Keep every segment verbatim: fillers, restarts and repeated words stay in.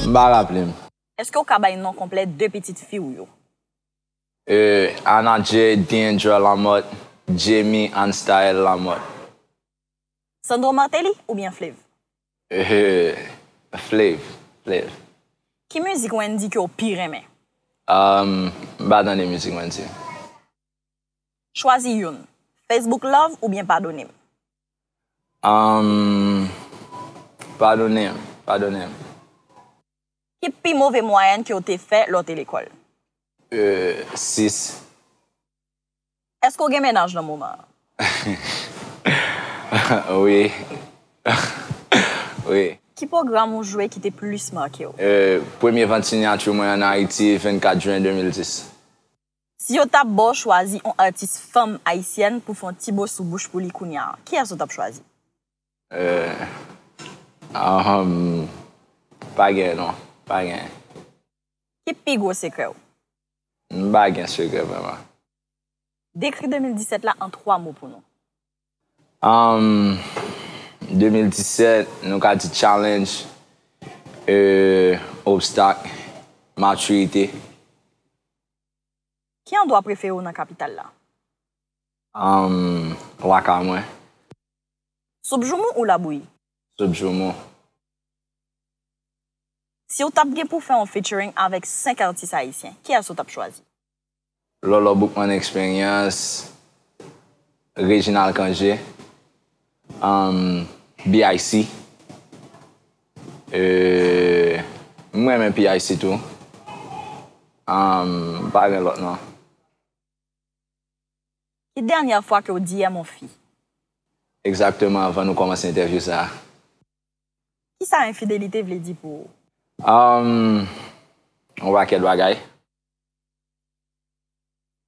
M pa raple m. Èske w ka bay non konplè de pitit fi w yo? Euh, Anna Jade, Deandra Lamothe, Jamie Anstyle Lamothe. Sandro Martelly oubyen Flav? Euh, Flav, Flav. Ki mizik Wendyy ke w pi renmen? Um, m pa tande mizik Wendyy. Chwazi youn. Facebook Love oubyen Padone m? Um, padone m, padone m. Ki pi move mwayèn ke w te fè lè w te lekòl? Euh, sis. Èske w gen mennaj nan moman an? Wi. Wi. Ki pwogram ou jwe ki te plis make w? Euh, premye vant siyati mwen ann Ayiti, vennkat jen de mil dis. Si yo t ap ba w chwazi yon atis fanm ayisyèn pou fè yon ti bo sou bouch pou li kounye a, kiyès ou t ap chwazi? Euh, aham, pa gen non, pa gen. Ki pi gwo sekrè w? M pa gen sekrè vrèman. Dekri de mil disèt la an twa mo pou nou. Um, de mil disèt, nou ka di challenge, euh, obstak, matirite. Ki andwa prefere w nan kapital la? Um, lakay mwen. Soup joumou ou labouyi? Soup joumou. Si w t ap gen pou fè yon featuring avèk senk atis ayisyen, kiyès ou t ap chwazi? Lolo Boukman Experience, Reginald Cangé, um, B I C. Euh, m renmen P I C tou. Um, pa gen lòt non. Ki dènyè fwa ke w di m yon fi? Egzakteman anvan nou kòmanse entèvyou sa a. Kisa enfidelite vle di pou ou? Um, yon pakèt bagay.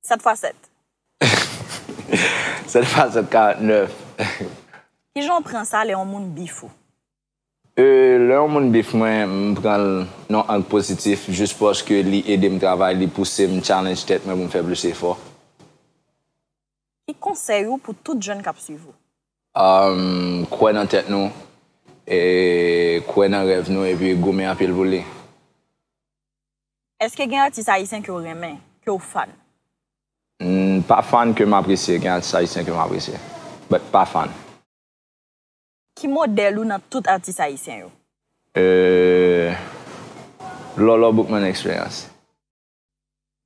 Sèt fwa sèt. Sèt fwa sèt, karannèf. Kijan w pran sa lè yon moun bif ou? Euh, lè yon moun bif mwen, m pran l nan ang pozitif, jis paske li ede m travay, li pouse m challenge tèt mwen pou m fè plis efò. Ki konsèy ou pou tout jèn k ap swiv ou? Um, kwè nan tèt nou, e kwè nan rèv nou, epi goumen anpil pou li. Èske gen atis ayisyen ke w renmen, ke w fan? Mm, pa fan ke m apresye, gen atis ayisyen ke m apresye, but pa fan. Ki modèl ou nan tout atis ayisyen yo? Euh, Lolo Boukman Experience.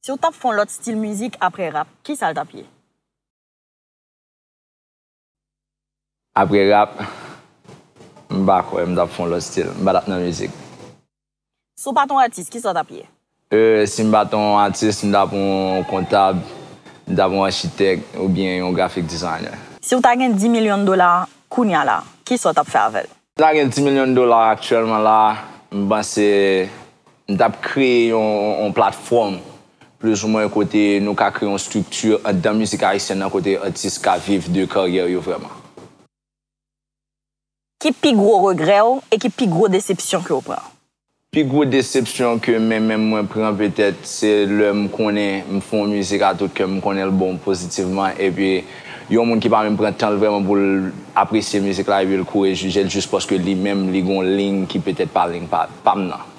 Si w t ap fè yon lòt stil mizik apre rap, kisa l t ap ye? Apre rap, m pa kwè m t ap fè yon lòt stil. M pa t ap nan mizik. Si w pa t yon atis, kisa w t ap ye? Euh, si m pa t yon atis, m t ap yon kontab, m t ap yon achitèk oubyen yon graphic designer. Si w ta gen dis milyon dola kounya la, kisa w t ap fè avè l? Si m ta gen dis milyon dola aktyèlman la, m panse m t ap kreye yon, yon, yon platfòm plizoumwen kote nou ka kreye yon estrikti anndan mizik ayisyèn nan kote atis ka viv de karyè yo vrèman. Ki pi gwo regrè w e ki pi gwo desepsyon ke w pran? Pi gwo desepsyon ke menm menm mwen pran petèt se lè m konnen m fè yon mizik a tout kè m, m konnen l bon pozitivman, epi yon moun ki pa menm pran tan l vrèman pou l apresye mizik la epi l kouri jije l jis paske li menm li gen yon liy ki petèt pa liy pa, pa m nan.